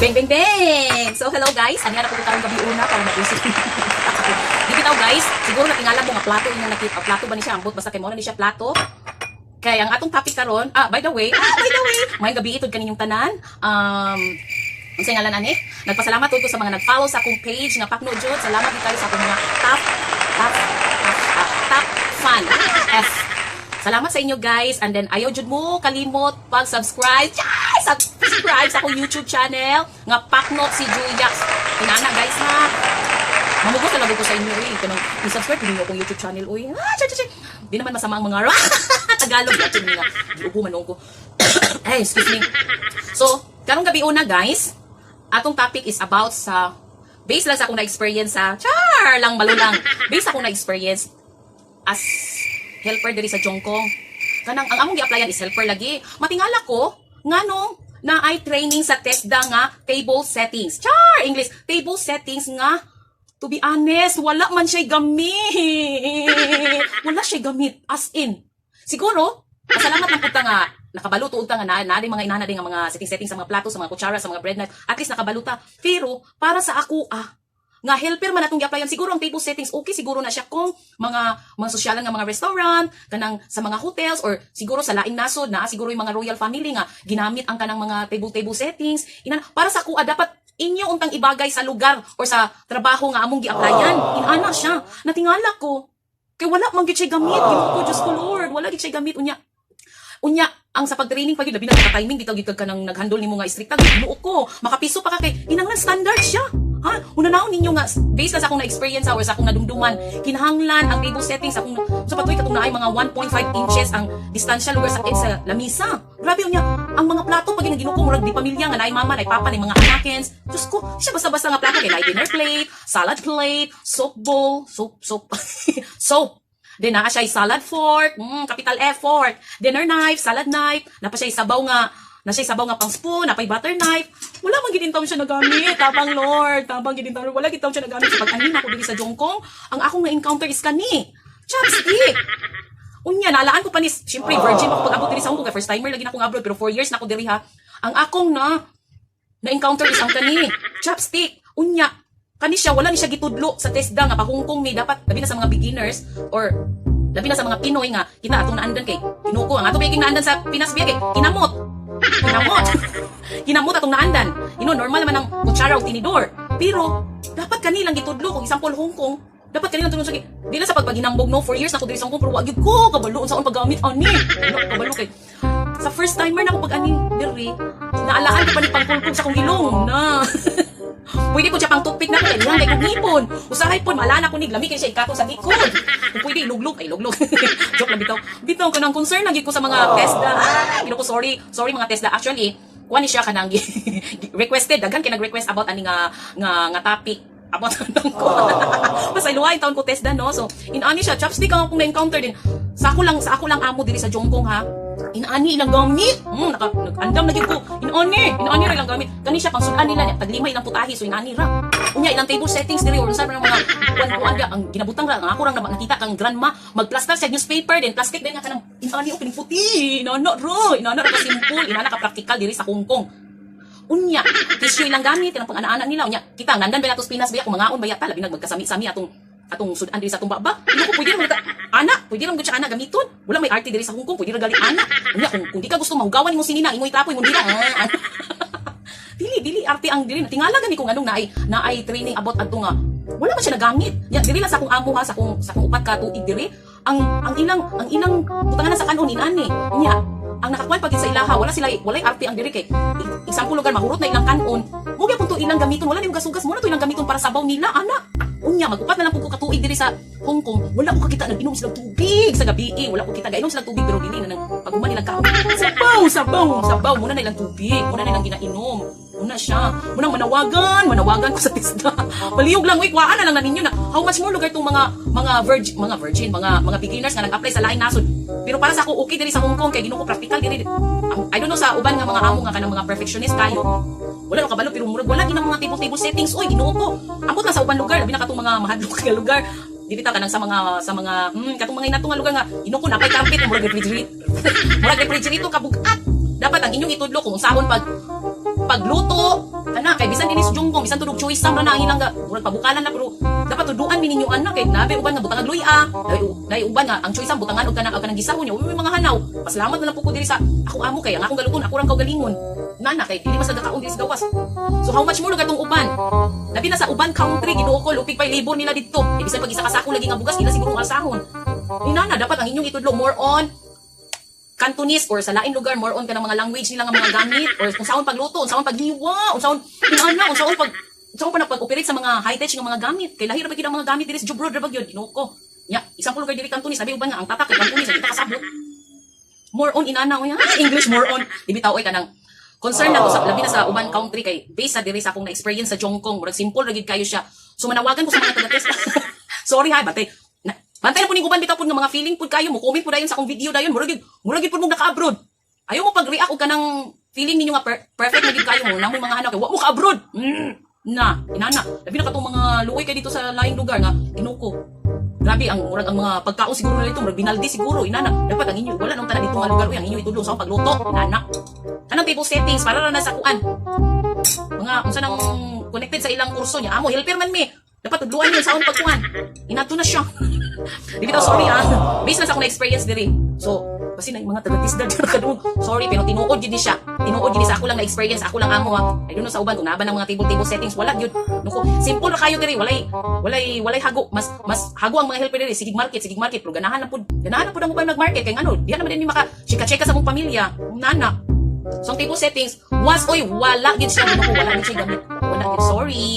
Bang, bang, bang! So, hello guys. Ano na po karong gabi una para mag-usap. Di bitaw guys, siguro natingala mo nga plato inyong nakita. Plato ba ni siya? Ambot basta kay mo na ni siya plato. Kaya ang atong topic karon, by the way, maayong gabii tud kaninyong tanan. Unsay ngalan ani? Nagpasalamat ko sa mga nag-follow sa akong page nga Pakno Jud. Salamat din kayo sa akong mga top top top top, top fan. F. Salamat sa inyo guys, and then ayaw jud mo kalimot pag-subscribe. Yes! Subscribe sa akong YouTube channel nga Paknot si Juliax. Inana guys ha. Mamugos talaga ko sa inyo eh. Kanang i-subscribe ninyo akong YouTube channel uy. Ah, cha, cha, cha. Di naman masama ang mga Tagalog actually nga. Giubo man ko. Ay, excuse me. So, karong gabi una guys, atong topic is about sa based lang sa akong na-experience sa char lang malulang. Based sa akong na-experience as helper diri sa Jongkong. Kanang ang among gi-applyan is helper lagi. Matingala ko ngano na ay training sa TESDA nga table settings. Char English, table settings nga, to be honest, wala man siya gamit. Wala siya gamit as in. Siguro, pasalamat lang pud ta nga nakabalo tuod ta nga na mga inana din nga mga setting-setting sa mga plato, sa mga kutsara, sa mga bread knife. At least nakabalo ta. Pero para sa ako nga helper man atong gi-applyan, siguro ang table settings okay siguro na siya kung mga sosyalan nga mga restaurant, kanang sa mga hotels, or siguro sa laing nasod na siguro yung mga royal family nga ginamit ang kanang mga table table settings ina. Para sa kuha, dapat inyo untang ibagay sa lugar or sa trabaho nga among gi-applyan. Inana siya, natingala ko kay wala man gid siya gamit. Ginoo ko, Diyos ko Lord, wala gid siya gamit. Unya unya ang sa pag-training pa gid, labi na ka timing bitaw gid kag kanang naghandle nimo nga istrikta. Ginoo ko, makapiso pa ka kay kinahanglan standard siya. Ha, una naon ninyo nga based lang sa akong na-experience or sa akong nadumduman, kinahanglan ang table settings akong sa patuloy katong naay mga 1.5 inches ang distansya lugar sa sa lamisa. Grabe unya ang mga plato pag Ginoo ko, murag di pamilya nga naay mama, naay papa, naay mga anakens. Diyos ko, siya basta-basta nga plato kay naay dinner plate, salad plate, soup bowl, soup soup soap. Then naa siya salad fork, capital F fork, dinner knife, salad knife, napa siya sabaw nga na siya sabaw nga pang spoon, napay butter knife. Wala man gid siya nagamit. Tabang Lord, tabang gid taon. Wala gid siya nagamit sa pag-anhin ako diri sa Jongkong. Ang akong na-encounter is kani. Chopstick. Unya, naalaan ko pa ni, syempre, virgin ako pag-abot diri sa Hong Kong, kay first timer lagi na akong abroad, pero 4 years na ako diri ha. Ang akong na na-encounter is ang kani, chopstick. Unya, kani siya, wala ni siya gitudlo sa TESDA nga pa Hong Kong ni dapat, labi na sa mga beginners, or labi na sa mga Pinoy nga, kita atong naandan kay, Ginoo, ang ato pagiging naandan sa Pinas biya kay, kinamot. Kinamot. Kinamot atong naandan. Normal naman ang kutsara o tinidor. Pero, dapat kanilang gitudlo, kung example Hong Kong, dapat kanilang tulong sa di lang sa pagpaginambog no, 4 years na ko diri sa Hong Kong pero wa gyud ko kabalo unsaon paggamit ani. Wala ko kabalo kay sa first timer na ako pag ani diri, naalaan ko pa ni pangkulkog sa akong ilong na. Pwede po siya pang toothpick na ko, kay lang kay kong ngipon. Usahay po, malana ko ni lami kay siya ikatong sa likod. Kung pwede iluglog, ay luglog. Joke lang bitaw. Bitaw kanang concern na gid ko sa mga TESDA. Ah, Ginoo ko, sorry. Sorry mga TESDA. Actually, kuha ni siya kanang requested, daghan kay nag-request about ani nga nga topic about anong ko. Basta iluwain taon ko TESDA no. So, inani siya chopstick ang akong na-encounter din. Sa ako lang amo diri sa Jongkong ha. Inani ilang gamit. Nag-andam na gyud ko. Inani ra ilang gamit. Kani siya pang sudan nila, taglima ilang putahe so inani ra. Unya ilang table settings diri or unsa man ang mga kuan-kuan ga ang ginabutang ra, ang ako rang nakita kang grandma magplastar sa newspaper then plastic din nga kanang inani o kining puti. Inana ra, inana ra ka simple, inana ka practical diri sa Hong Kong. Unya, tissue ilang gamit kanang pang-ana-ana nila. Unya, kita nandan ba natos Pinas ba kung mangaon ba yata labi nag magkasami-sami atong sudan diri sa atong baba. Ino ko pwede naman ana, pwede naman gud siya ana gamiton. Wala may arte diri sa Hong Kong, pwede ra gali ana. Unya kung di ka gusto mahugawan imong sinina, imo itrapo imong dila. Ah, ana. Dili dili arte ang dili. Tingala gani kung anong naay training about adto nga wala man siya nagamit. Ya, diri lang sa akong amo ha, sa akong 4 ka tuig diri. Ang ilang butangan na sa kanon inani. Unya, ang nakakuan pag sa ilaha, wala sila walay arte ang diri kay example lugar mahurot na ilang kanon. Mo gyapon to ilang gamiton, wala ni hugas-hugas mo na to ilang gamiton para sabaw nila ana. Unya magupat na lang pud ko katuig diri sa Hong Kong, wala ko kakita nag-inom sila tubig sa gabi eh. Wala ko kita gainom sila tubig pero dili na nang paghuman nilang kaon. Sabaw, sabaw, sabaw muna na ilang tubig, muna na ilang ginainom. Muna siya. Munang manawagan ko sa TESDA. Palihog lang, uy, kuhaan na lang na ninyo na how much more lugar tong mga virgin, mga beginners nga nag-apply sa laing nasod. Pero para sa ako okay diri sa Hong Kong kay Ginoo ko practical diri. I don't know sa uban nga mga amo nga kanang mga perfectionist kayo. Wala no kabalo pero murag wala ginang mga table table settings, oy Ginoo ko. Ambot lang sa uban lugar, labi na katong mga mahadlok nga lugar. Dili ta kanang sa mga katong mga inato nga lugar nga Ginoo ko napay carpet murag refrigerator kabugat. Dapat ang inyong itudlo kung sahon pag pagluto. Ana kay bisan dinis Jungkong, bisan tudog choice sam ra na ang ilang ga, murag pabukalan na, pero dapat tuduan mi ninyo ana kay nabi uban nga butangag luya, naay uban nga ang choice sam butangan og kanang gisahon niya, uy, mga hanaw. Pasalamat na lang po ko diri sa ako amo kay ang akong galuton ako rang kaugalingon. Nana kay dili mas nagakaon diri sa gawas. So how much more lugar tong uban? Labi na sa uban country, Ginoo ko, lupig pa'y labor nila dito. E bisan pag isa ka sako lagi nga bugas, ila siguro ang alsahon. Ni nana, dapat ang inyong itudlo more on Cantonese or sa lain lugar, more on kanang mga language nila nga mga gamit or kung saon pagluto, kung saon paghiwa, kung saon inana, kung saon pag unsaon pa na pag-operate sa mga high-tech nga mga gamit. Kay lahi ra ba gyud ang mga gamit diri sa abroad ra ba gyud, Ginoo ko. Nya, isang lugar diri Cantonese, sabi uban nga ang tatak kay Cantonese, kita kasabot. More on inana, oy, English more on. Di bitaw oy, kanang concern na ko sa labi na sa uban country kay based sa diri sa akong na-experience sa Jongkong, murag simple ra gyud kayo siya. So manawagan ko sa mga taga. Sorry ha, bantay. Na, bantay na po ning uban bitaw pud nga mga feeling pud kayo mo comment pud dayon sa akong video dayon, murag gyud pud mong naka-abroad. Ayaw mo pag-react og kanang feeling ninyo nga perfect na gyud kayo mo namo mga hanaw kay wa mo ka-abroad. Na, inana. Labi na katong mga luoy kay dito sa laing lugar nga Ginoo. Grabe ang murag ang mga pagkaon siguro nila dito, murag binaldi siguro inana. Dapat ang inyo wala nang tanan dito nga lugar, uy, ang inyo itudlo sa pagluto inana. Kanang table settings para ra na sa kuan. Mga unsa nang connected sa ilang kurso niya. Amo helper man mi. Dapat tudluan yun sa pagkuan. Inato na siya. Di bitaw, sorry ah. Based na sa akong na-experience diri. So, kasi na yung mga taga-TESDA dyan nakadungog. Sorry, pero tinuod yun ni siya. Tinuod yun ni sa ako lang na-experience. Ako lang amo ha. I don't know sa uban kung naaba ng mga table-table settings. Wala yun. Nuko, simple na kayo diri. Walay hago. Mas hago ang mga helper diri. Sigig market, sigig market. Pero ganahan na pud ang uban mag-market. Kaya ano, diyan naman din maka chika-chika sa mong pamilya. Nana. So, ang table settings, was, oy, wala gid siya. Nuko, wala gid siya gamit. Wala gid. Sorry.